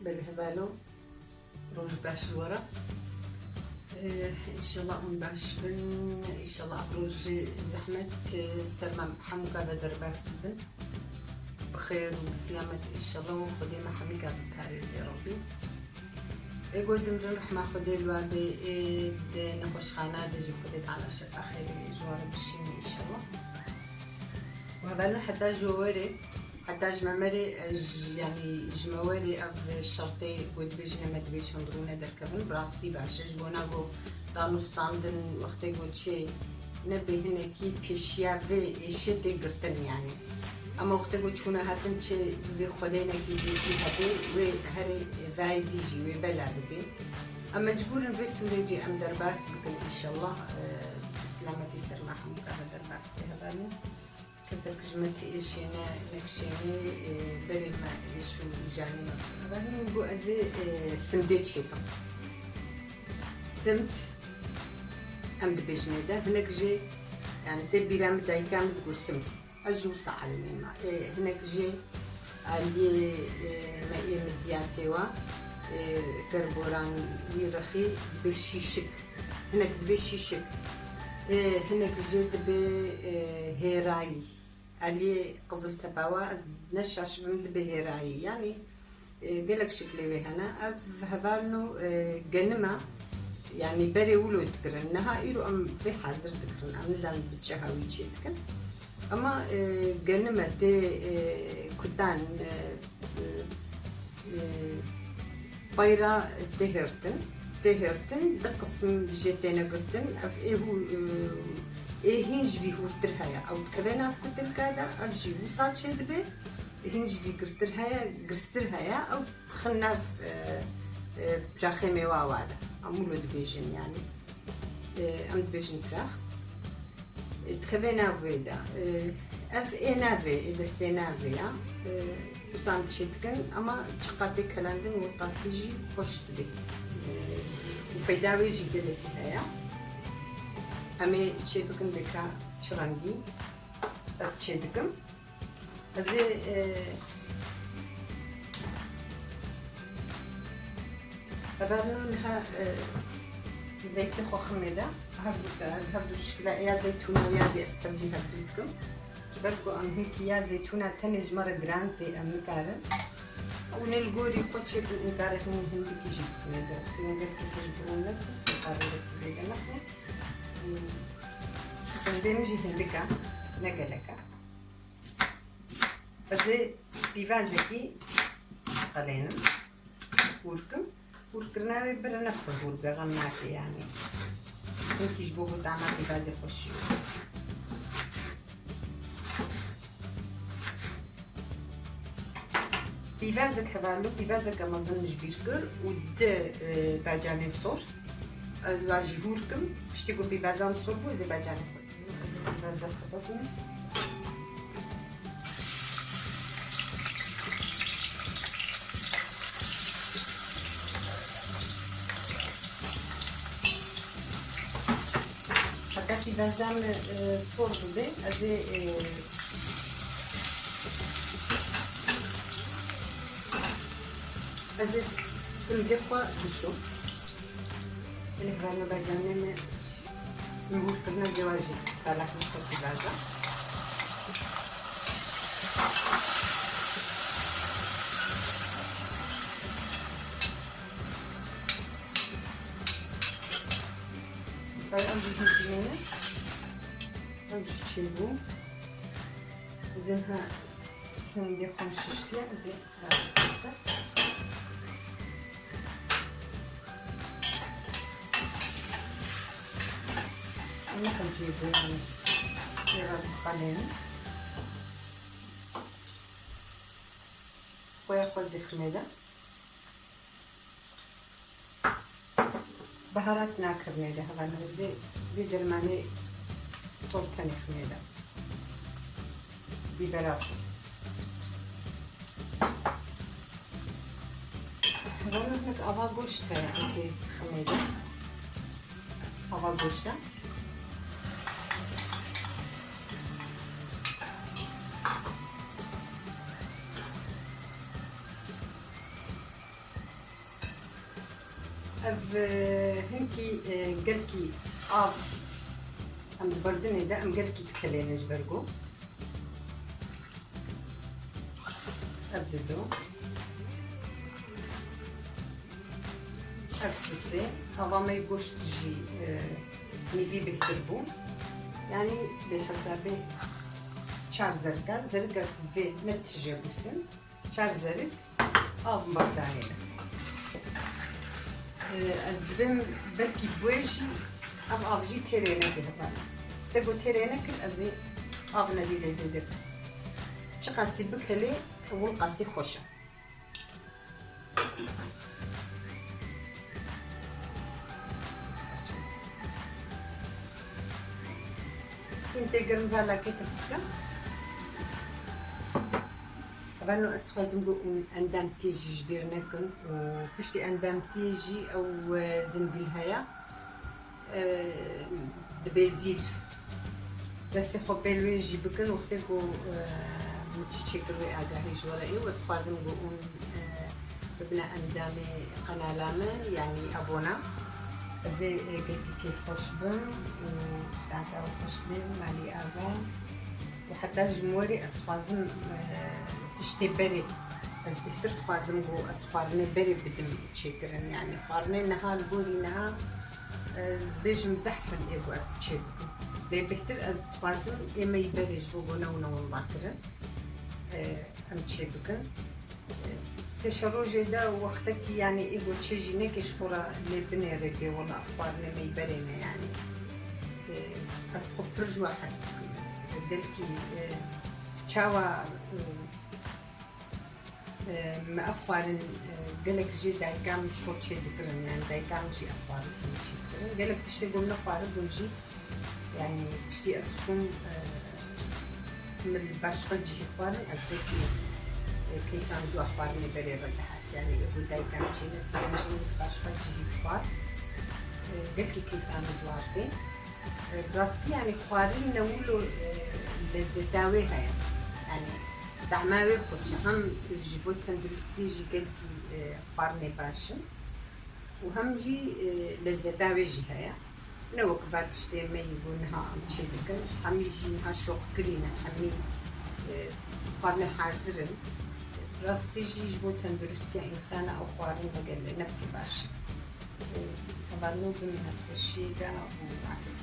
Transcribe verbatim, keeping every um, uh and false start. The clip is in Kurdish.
Belê hevalo, roj baş ji we re. Eh, înşallah hûn baş bin, înşallah ev roj jî zehmet, eh, ser me hemûka ve derbas bibin. Bi xêr û bi silamet înşallah û Xwedê me hemîka biparêzê Rabbî. Ê ku dimirin rehma Xwedê li wan bê, ê di nexweşxana de jî Xwedê Teala şefa xêrê ji wan re bişîne înşallah. Û hevalno heta ji we werê, heta ji me merê, e, ji, yanî ji me werê ev şertê ku dibêjin em ê dibê çend rûne derkevin, bi rastî baş e. Ji bona ku danûstandin wextê ku çê nebe hinekî pêşiya vê êşê tê girtin yanî. Ama wextê ku çûne hatin çê bibê xwedênekî dîtî hebû, wê herê vayê dî jî wê bela bibê. Em mecbûr in vê sûrecê em derbas bikin înşallah, e, bi silametî ser me hemû ka me derbas bê hevalno. Kesek ji me tê êşê ne, nekişênê, e, berê me êş û janê me bikin. Hevalno min got ez ê, e, simdê çêkim. Simd, em dibêjinê de, hinek jê, yanî tê bîra min dayika min digot simd. Ez jî wisa elimê me. Ê, hinek jê aliyê, ê, me ê Midyatê wa, ê, kerboran wî rexî dibe şîşik. Hinek dibe şîşik. Ê, hinek jê dibe, ê, hêrayî. Aliyê Qiziltepe wa ez ne şaş bim dibe hêrayî. Yanî, e, gelek şiklê wê hene. Ev hevalno, e, genime, yanî berê wilo dikirin. Niha îro em vê hazir dikirin. Em nizanin bi çi hawî çê dikin. Ama, e, genime tê, e, kutan, e, e, e, payra tê hêrtin. Tê hêrtin, di qisim jê têne girtin. Ev ê hû, e, ê hîn ji vî hûrtir heye. Ew dikeve nav kutilka de, ev jî wisa çê dibe. Hîn ji vî girtir heye, girstir heye, ew dixin nav, e, e, piraxê mêwa wa de. Em wilo dibêjin yanî. E, em dibêjin pirax. E, dikeve nav wê de. E, ev ê navê, ê destê navê ya. E, wisa em çê dikin, ama çiqa tê kelandin wê qasî jî xweş dibe. E, û feyda wê jî gelekî heye. Em ê çê bikin bêka çi rengî. Ez çê dikim. Ez ê, e, hevalno niha, e, zeytê xwe ximê de. Hevdu, ez hevdu şikila ya zeytûna ya dê ez tevlî hevdu dikim. Ji ber ku em hinkî ya zeytûna tenê ji me re giran tê, em nikarin. Û ne li gorî xwe çê ku nikare hûn hindikî jî bixinê de. Wextê hûn gelkî tişt bi hûn nebin, nikare wek zêde nexwin. Sindê min jî hindik e, ne gelek e. Ez ê pîvazekî qelênim, hûr kim. Hûrkirina wê bire ne pir hûr be, xem nake yanî. Hinkî ji bo ku tama pîvazê xweşî. Pîvazek hevalno, pîvazeke mezin min ji bîr kir û di, e, bacanê sor. Ez wa jî hûr kim. Piştî ku pîvaza min sor bû, ez ê bacanê xwe. Ez ê pîvaza xwe bixwim. Heta pîvaza min, e, sor bibe, ez ê, e, ez ê sindê xwe dişom. Belê hevalno, bacanê me, min hûr kirine zêwa jî, talak min ser pîvaza. Say em jî hûr kirine. Ew jî çêbû. Ez ê niha sindê xwe şiştiye, ez ê Em nexin cihê goyanê. Ê re bixelênin. Xoya xwe zî ximê de. Beharat nakirinê de, hevalno, ez ê vê dermanê sor tenê ximê de. Bîbera sor. Hevalno, hinek ava goşt heye, ez ê ximê de. Ava goşta. Ev, e, hinkî, e, gelkî av em diberdinê de, em gelkî dikelêne ji ber ku ev dido. Ev sisê, ava me goşt jî, e, nîvî bêhtir bû. Yanî bê hesabê çar zerika, zerika vê ne tije bûsin. Çar zerik av berdayê. E, ez dibêm belkî bi wê jî ev av jî têrê neke heval. Te got têrê nekir, ez ê av nedî lê zêde bikim. Çiqasî bikelê, win qasî xweş e. Hîn tê girim, vala kê te piskim. Evano ez dixwazim ku hûn endamtiyê jî ji bîr nekin û piştî endamtiyê jî ew, e, zindîl heye. E, dibê zîl. Destê xwe pê li wê jî bikin, wextê ku, e, min çi çêkir wê agahî ji we re ê û ez dixwazim ku hûn, e, bibine endamê qenala min, yanî abona. Ez ê, e, gelkî kêfxweş bim û saeta we xweş bê, malî ava. Û heta ji min werê ez dixwazim, e, tiştê berê, ez bêhtir dixwazim ku ez xwarinê berê bidim çêkirin. Yanî xwarinê niha li gorî niha, e, ez bêjim zehf in ê ku ez çê bikim. Lê bêhtir ez dixwazim ê me yî berê ji bo ku ne wina wan rakirin, e, em çê bikin. Pêşerojê de wextekî, yanî, ê ku çê jî neke ji xwe re lê binêrê bê, wela ev xwarinê me yî berê ne, yanî. E, ez xwe pir ji we hez dikim. Ez gelkî, e, çawa, e, e, me ev xwarin, e, gelek jê dayika min ji xwe çê dikirin, yanî dayika min jî ev xwarin min çê dikirin. Gelek tiştê ku min nexwaribûn jî, yanî piştî ez çûm, e, min li başqa cihî xwarin, ez belkî, e, keyfa min ji we xwarinê berê re dihat. Yanî, ê ku dayika min çênedikirin jî min li başqa cihî dixwar. E, belkî keyfa min ji wan tê. E, bi rastî, yanî, xwarin ne wilo, e, lezeta wê heye. Yanî, tehma wê xweş e. Hem ji bo tenduristiyê jî gelkî, e, xwarinê baş in. Û hem jî, e, lezeta wê jî heye. Ne wek va tiştê me yî ku niha em çê dikin, hemî jî niha şoqkirî ne, hemî, e, xwarinê hazir in. Rastî jî ji bo tenduristiya însana ew xwarin vegele ne pir baş e. E, hevalno bimîne xweşiyê de û afet